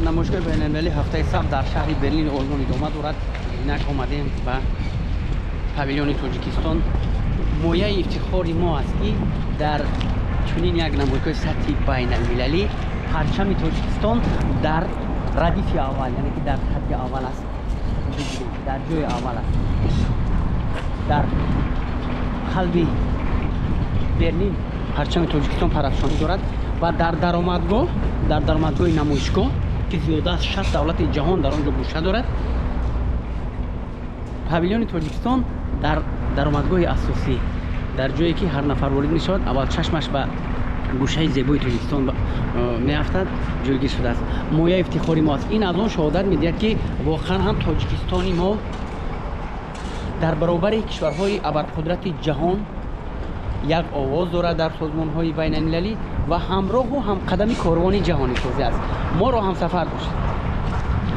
Намоишгоҳи байналмилалии Ҳафтаи сабз дар шаҳри Берлини Олмон идома дорад. Инак омадем ба павилиони Тоҷикистон. Мояи ифтихори мо аст, ки дар чунин як намоишгоҳи сатҳи байналмилалӣ парчами Тоҷикистон дар радифи аввал, яъне ки дар хатти аввал аст, дар ҷои аввал аст. Дар қалби Берлин парчами Тоҷикистон парафшонӣ дорад ва дар даромадгоҳи намоишгоҳ, ки зиёда аз 60 давлати ҷаҳон дар он ҷо гӯша дорад, павилиони Тоҷикистон дар даромадгоҳи асосӣ, дар ҷое ки ҳар нафар ворид мешавад, аввал чашмаш ба гӯшаи зебои Тоҷикистон меафтад, ҷойгир шудааст. Мояи ифтихори мо аст. Ин аз он шаҳодат медиҳад, ки воқеан ҳам Тоҷикистони мо дар баробари кишварҳои абарқудрати ҷаҳон як овоз дорад дар созмонҳои байналмилалӣ ва ҳамроҳу ҳамқадами корвони ҷаҳонисозӣ аст. Моро ҳамсафар бошед.